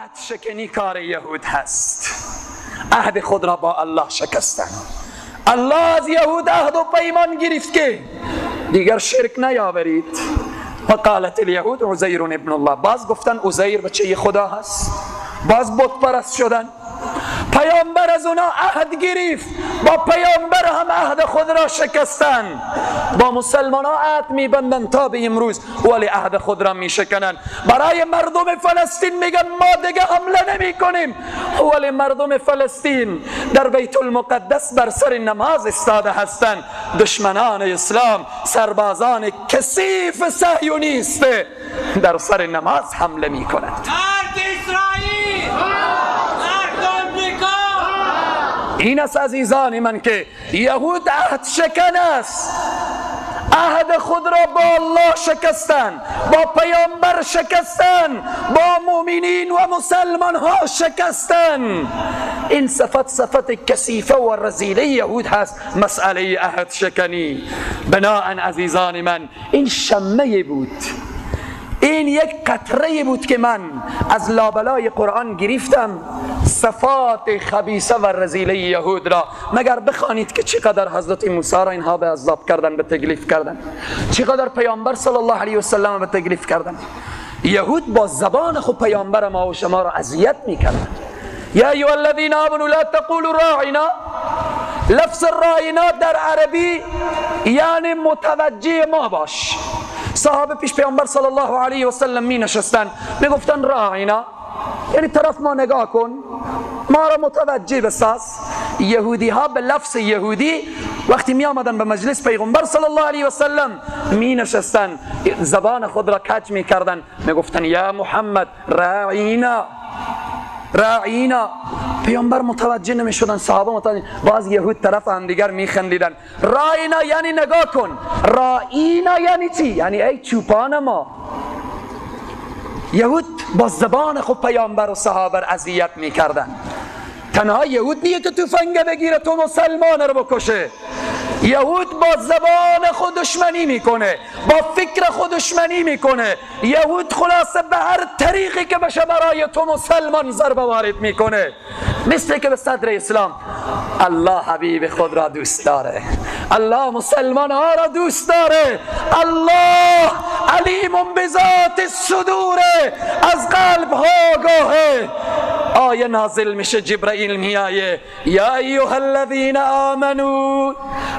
عهد شکنی کار یهود هست. عهد خود را با الله شکستن. الله از یهود عهد و پیمان گرفت که دیگر شرک نیاورید. و قالت الیهود عزیر ابن الله. باز گفتن عزیر بچه خدا هست، باز بت پرست شدن. پیامبر از اونا عهد گرفت، با پیامبر هم عهد خود را شکستن. با مسلمان ها عهد میبندن تا به امروز، ولی عهد خود را میشکنن. برای مردم فلسطین میگن ما دیگه حمله نمی کنیم، ولی مردم فلسطین در بیت المقدس بر سر نماز ایستاده هستند. دشمنان اسلام، سربازان کثیف صهیونیست در سر نماز حمله میکنند. این است عزیزان من که یهود عهد شکن است. عهد خود را با الله شکستن، با پیامبر شکستن، با مؤمنین و مسلمان ها شکستن. این صفت صفت کثیفه و رذیله یهود هست، مسئله عهد شکنی. بناءً عزیزان من این شمه بود، این یک قطره بود که من از لابلای قرآن گرفتم صفات خبیثه و رذیله یهود را. مگر بخوانید که چقدر حضرت موسی را اینها به عذاب کردن، به تکلیف کردن، چقدر پیامبر صلی الله علیه و سلم به تکلیف کردن. یهود با زبان خود پیامبر ما و شما را اذیت میکردن. یا ایها الذین آمنوا لا تقولوا راعنا. لفظ راعنا در عربی یعنی متوجه ما باش. صحابه پیش پیامبر صلی الله علیه و سلم می نشستن، می گفتن راعینا، یعنی طرف ما نگاه کن، ما را متوجه بساز. یهودی ها به لفظ یهودی وقتی می آمدن به مجلس پیغمبر صلی الله علیه و سلم می نشستن، زبان خود را کج می کردن، می گفتن یا محمد راعینا راعینا. پیامبر متوجه نمی شدن، صحابه متوجه. باز یهود طرف هم دیگر می خندیدن. راعینا یعنی نگاه کن، راعینا یعنی چی؟ یعنی ای چوپان ما. یهود با زبان خود پیامبر و صحابه اذیت می کردن. تنها یهود نیه که تفنگ بگیره تو مسلمان رو بکشه. یهود با زبان خود دشمنی میکنه، با فکر خود دشمنی میکنه. یهود خلاصه به هر طریقی که بشه برای تو مسلمان ضربه وارد میکنه، مثل که به صدر اسلام. الله حبیب خود را دوست داره، الله مسلمان ها را دوست داره، الله علیم بذات الصدور، از قلب ها آگاهه. آیه نازل میشه، جبرائیل میایه، یا ایها الذین آمنوا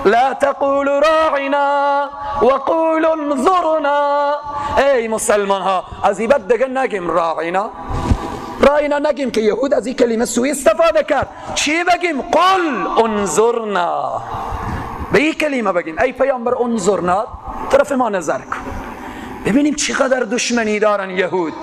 لا تقولوا راعنا وقولوا انظرنا. ای مسلمان ها، از این بعد دیگه نگیم راعنا، راعنا نگیم که یهود از این کلمه سوء استفاده کرد. چی بگیم؟ قل انظرنا. به این کلمه بگیم ای پیامبر انظرنا، طرف ما نظر کن، ببینیم چقدر دشمنی دارن یهود،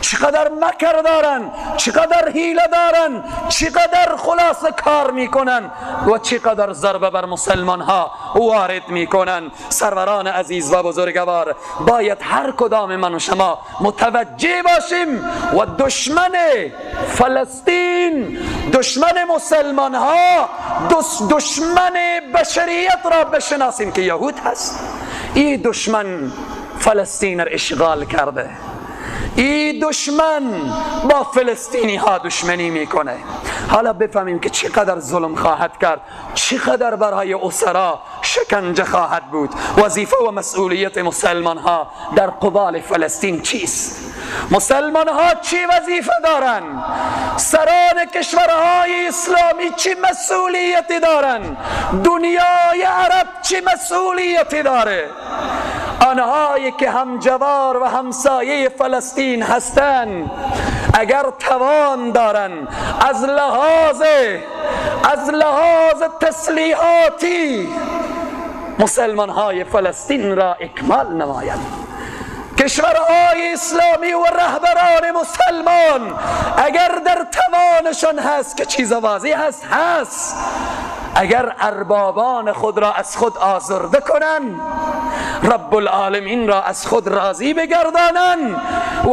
چقدر مکر دارن، چقدر حیله دارن، چقدر خلاصه کار میکنن و چقدر ضربه بر مسلمان ها وارد میکنن. سروران عزیز و بزرگوار، باید هر کدام من و شما متوجه باشیم و دشمن فلسطین، دشمن مسلمان ها، دشمن بشریت را بشناسیم که یهود هست. این دشمن فلسطین را اشغال کرده، این دشمن با فلسطینی ها دشمنی میکنه. حالا بفهمیم که چقدر ظلم خواهد کرد، چقدر برای اسرا شکنجه خواهد بود. وظیفه و مسئولیت مسلمان ها در قبال فلسطین چیست؟ مسلمان ها چی وظیفه دارن؟ سران کشورهای اسلامی چی مسئولیتی دارن؟ دنیای عرب چی مسئولیتی داره؟ آنهایی که همجوار و همسایه فلسطین هستند، اگر توان دارن از لحاظ تسلیحاتی مسلمان های فلسطین را اکمال نمایند. کشورهای اسلامی و رهبران مسلمان اگر در توانشان هست که چیز واضح هست، هست، اگر اربابان خود را از خود آزرده کنن، رب العالمین را از خود راضی بگردانن،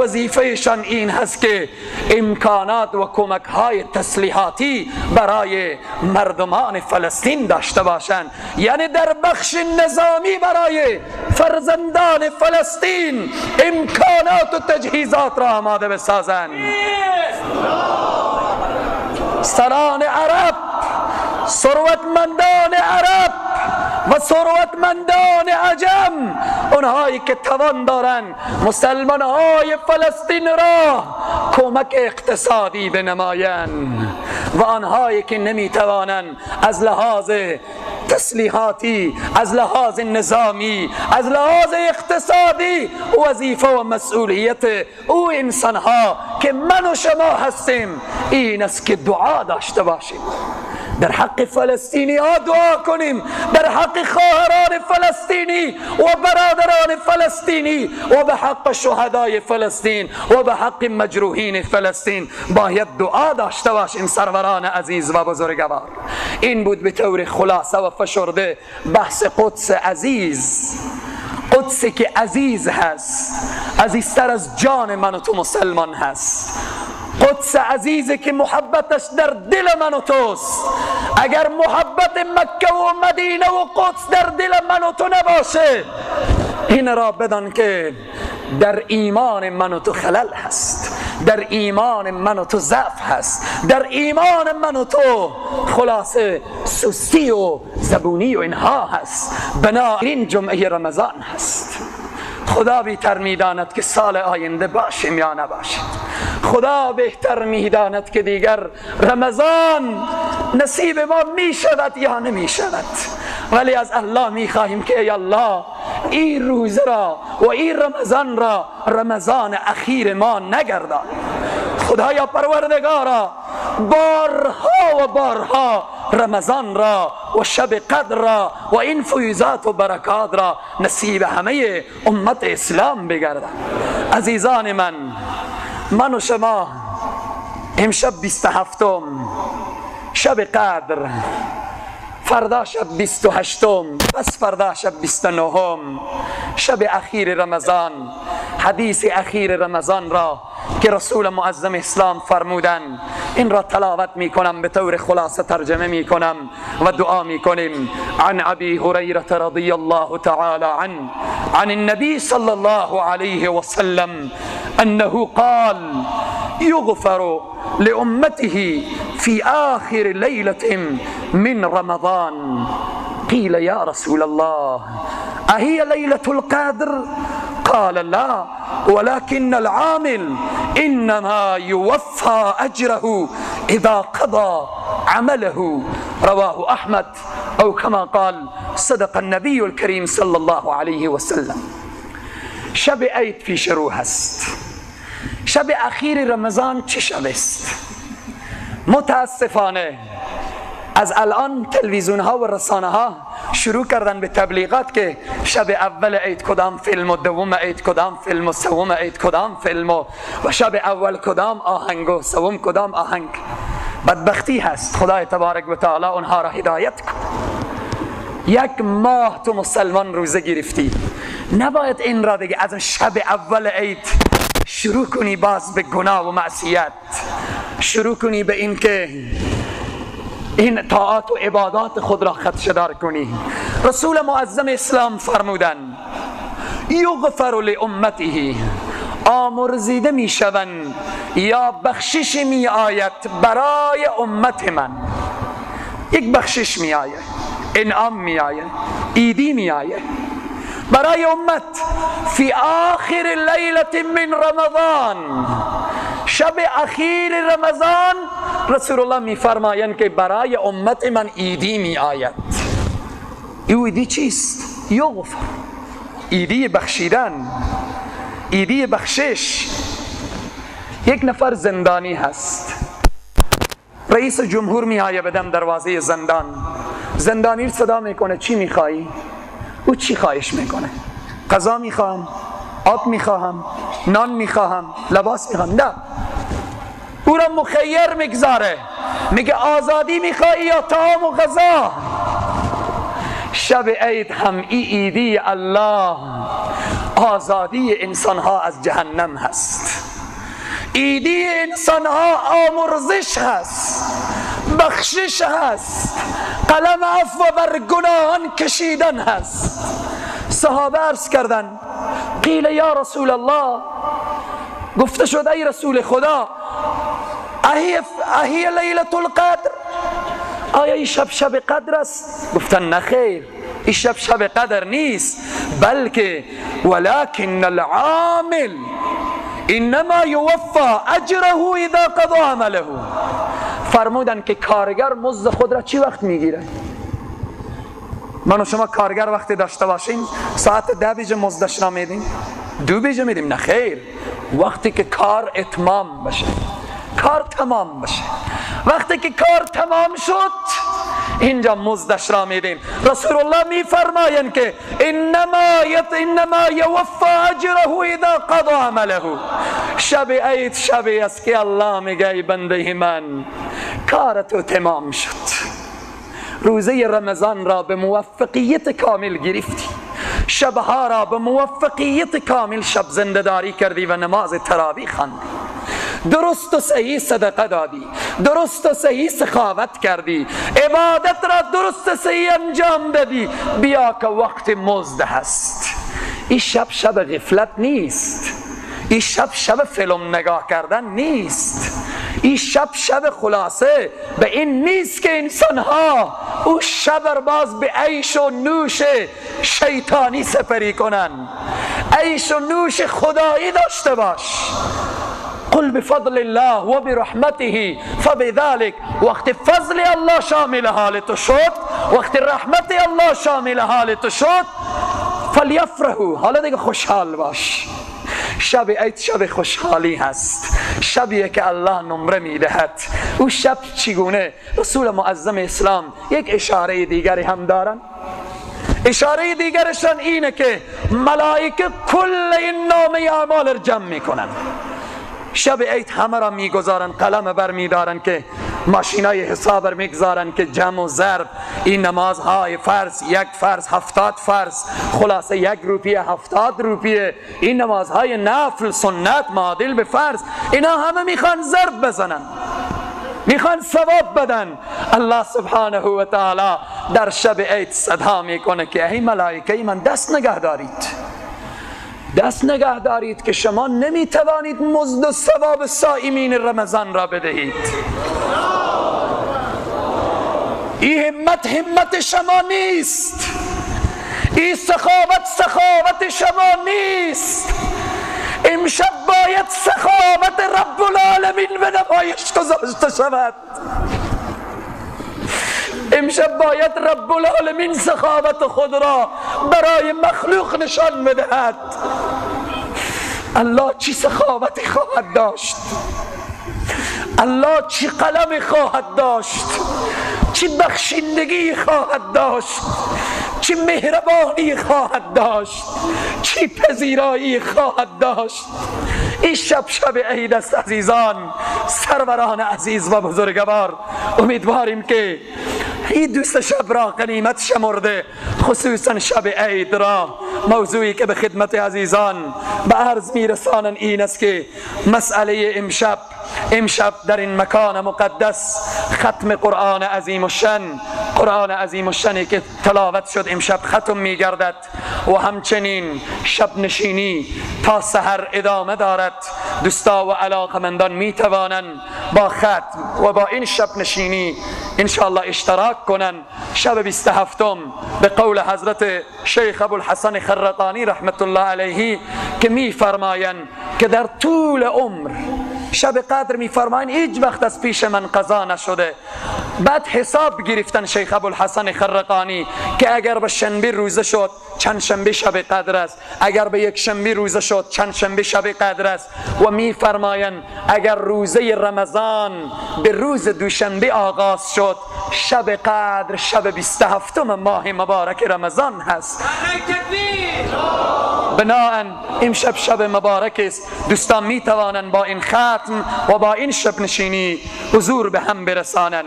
وظیفهشان این هست که امکانات و کمک های تسلیحاتی برای مردمان فلسطین داشته باشند. یعنی در بخش نظامی برای فرزندان فلسطین امکانات و تجهیزات را آماده بسازند. سران عرب، ثروتمندان عرب و ثروتمندان عجم، اونهایی که توان دارند مسلمان های فلسطین را کمک اقتصادی بنمایند و آنهایی که نمیتوانند از لحاظ تسلیحاتی، از لحاظ نظامی، از لحاظ اقتصادی، وظیفه و مسئولیت او انسانها که من و شما هستیم این است که دعا داشته باشیم. در حق فلسطینی ها دعا کنیم، در حق خواهران فلسطینی و برادران فلسطینی و به حق شهدای فلسطین و به حق مجروحین فلسطین باید دعا داشته باشیم. سروران عزیز و بزرگوار، این بود به طور خلاصه و فشرده بحث قدس عزیز. قدسی که عزیز هست، عزیزتر از جان من و تو مسلمان هست. قدس عزیزی که محبتش در دل من و توست. اگر محبت مکه و مدینه و قدس در دل من و تو نباشه، این را بدان که در ایمان من و تو خلل هست، در ایمان من و تو ضعف هست، در ایمان من و تو خلاصه سستی و زبونی و اینها هست. بنابراین جمعه رمضان هست. خدا بهتر میداند که سال آینده باشیم یا نباشیم. خدا بهتر میداند که دیگر رمضان نصیب ما میشود یا نمیشود. ولی از الله میخواهیم که ای الله این روزه را و این رمضان را رمضان اخیر ما نگردان. خدایا پروردگارا، بارها و بارها رمضان را و شب قدر را و این فیوضات و برکات را نصیب همه امت اسلام بگردان. عزیزان من، من و شما امشب 27 شب قدر، فردا شب 28، پس فردا شب 29، شب اخیر رمضان. حدیث اخیر رمضان را که رسول معظم اسلام فرمودن، این را تلاوت می کنم، به طور خلاصه ترجمه می کنم و دعا می کنیم. عن ابی هریره رضی الله تعالی عنه عن النبی صلی الله علیه وسلم انه قال يغفر لأمته في آخر ليلة من رمضان. قيل يا رسول الله أهي ليلة القدر؟ قال لا، ولكن العامل إنما يوفى أجره إذا قضى عمله. رواه أحمد، أو كما قال صدق النبي الكريم صلى الله عليه وسلم. شب عید پیش رو هست، شب اخیر رمضان چه شب است؟ متاسفانه از الان تلویزیون ها و رسانه ها شروع کردن به تبلیغات که شب اول عید کدام فیلم و دوم عید کدام فیلم و سوم عید کدام فیلم و شب اول کدام آهنگ و سوم کدام آهنگ. بدبختی هست. خدای تبارک و تعالی اونها را هدایت کن. یک ماه تو مسلمان روزه گرفتی، نباید این را دیگه از شب اول عید شروع کنی باز به گناه و معصیت، شروع کنی به این که این طاعات و عبادات خود را خدشه دار کنی. رسول معظم اسلام فرمودن یغفر لامته، آمرزیده می شوند یا بخشش می آید برای امت من. یک بخشش می آید، انعام می آید، عیدی می آید برای امت. فی آخر لیلة من رمضان، شب اخیر رمضان رسول الله می فرمایند که برای امت من عیدی می آید. این عیدی چیست؟ یغفر، عیدی بخشیدن، عیدی بخشش. یک نفر زندانی هست، رئیس جمهور می آید بدم دروازه زندان، زندانی صدا میکنه چی میخوایی؟ او چی خواهش میکنه؟ غذا میخواهم، آب میخواهم، نان میخواهم، لباس میخواهم. نه، او را مخیر میگذاره، میگه آزادی میخوایی یا طعام و غذا؟ شب عید هم ای عیدی الله، آزادی انسانها از جهنم هست، عیدی انسانها آمرزش هست، بخشش هست، قلم عفو بر گناهان کشیدن هست. صحابه عرض کردن قیل یا رسول الله، گفته شد ای رسول خدا، اهی لیلة القدر، آیا این شب شب قدر است؟ گفتن نه خیر، این شب شب قدر نیست، بلکه ولكن العامل انما یوفى اجره اذا قضى عمله. فرمودن که کارگر مزد خود را چی وقت میگیره؟ من و شما کارگر وقتی داشته باشیم ساعت 10 بجه مزدش را میدیم، 2 بجه میدیم؟ نه خیر، وقتی که کار اتمام بشه، کار تمام بشه، وقتی که کار تمام شد اینجا مزدش را میدیم. رسول الله میفرمایند که انما یوفى اجره اذا قضى عمله. شب عید شبی است که الله میگه ای بنده من، کار تو تمام شد، روزه رمضان را به موفقیت کامل گرفتی، شبها را به موفقیت کامل شب زنده‌داری کردی و نماز تراویح خواندی، درست و صحیح صدقه دادی، درست و صحیح سخاوت کردی، عبادت را درست و صحیح انجام دادی، بیا که وقت مزد هست. این شب شب غفلت نیست، این شب شب فیلم نگاه کردن نیست، این شب شب خلاصه به این نیست که انسانها او شب باز به عیش و نوش شیطانی سپری کنن. عیش و نوش خدایی داشته باش. قل بفضل الله و برحمته فبذلك. وقت فضل الله شامل حال تو شد، وقت رحمت الله شامل حال تو شد، فلیفرحوا، حالا دیگه خوشحال باش. شب عید شب خوشحالی هست، شبیه که الله نمره میدهد. او شب چگونه؟ رسول معظم اسلام یک اشاره دیگری هم دارن. اشاره دیگرشان اینه که ملائکه کل این نامه اعمال را جمع میکنن. شب عید همه را میگذارن، قلم بر میدارن که ماشینای حساب را میگذارن که جمع و ضرب این نمازهای فرض، یک فرض 70 فرض، خلاصه 1 روپیه 70 روپیه، این نمازهای نفل سنت معادل به فرض، اینا همه میخوان ضرب بزنن، میخوان ثواب بدن. الله سبحانه و تعالی در شب عید صدا میکنه که ای ملائکه من، دست نگه دارید، دست نگه دارید که شما نمیتوانید مزد و ثواب صائمین رمضان را بدهید. این همت همت شما نیست، این سخاوت سخاوت شما نیست. امشب باید سخاوت رب العالمین به نمایش گذاشته شود. امشب باید رب العالمین سخاوت خود را برای مخلوق نشان بدهد. الله چی سخاوتی خواهد داشت، الله چی قلم خواهد داشت، چی بخشندگی خواهد داشت، چی مهربانی خواهد داشت، چی پذیرایی خواهد داشت. این شب شب عید است عزیزان، سروران عزیز و بزرگوار. امیدواریم که این دوست شب را غنیمت شمرده، خصوصا شب عید را. موضوعی که به خدمت عزیزان به عرض میرسانن این است که مسئله امشب در این مکان مقدس ختم قرآن عظیم الشان، قرآن عظیم الشانی که تلاوت شد امشب ختم میگردد و همچنین شب نشینی تا سحر ادامه دارد. دوستا و علاقمندان میتوانند با ختم و با این شب نشینی انشاءالله اشتراک کنند. شب 27 به قول حضرت شیخ ابوالحسن خرقانی رحمت الله علیه که میفرمایند که در طول عمر شب قدر میفرمایند هیچ وقت از پیش من قضا نشده. بعد حساب گرفتن شیخ ابوالحسن خرقانی که اگر به شنبه روزه شد چند شنبه شب قدر است، اگر به یک شنبه روزه شد چند شنبه شب قدر است. و میفرمایند اگر روزه رمضان به روز دوشنبه آغاز شد، شب قدر شب 27 ماه مبارک رمضان هست. بناءً امشب شب مبارک است. دوستان می توانند با این ختم و با این شب نشینی حضور به هم برسانند.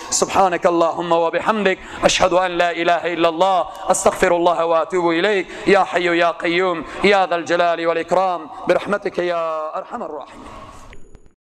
سبحانك اللهم وبحمدك اشهد ان لا اله الا الله استغفر الله واتوب اليك يا حي يا قيوم يا ذا الجلال والاكرام برحمتك يا ارحم الراحمين.